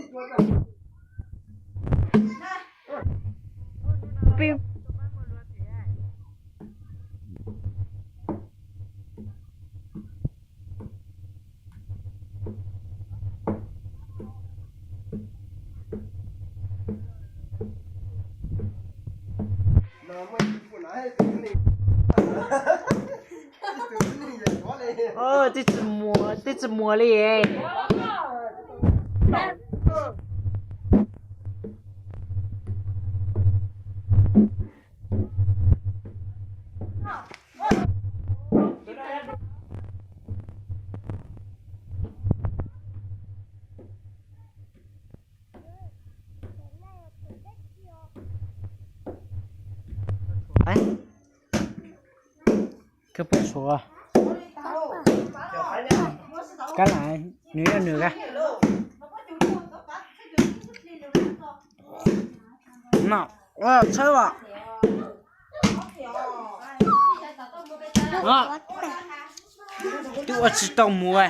Twb tsis muag, twb tsis muag li. Koj puas tshuav? Kab lam, nws yog nws kab. No, tshawb as. Twb ua tsis tau mus.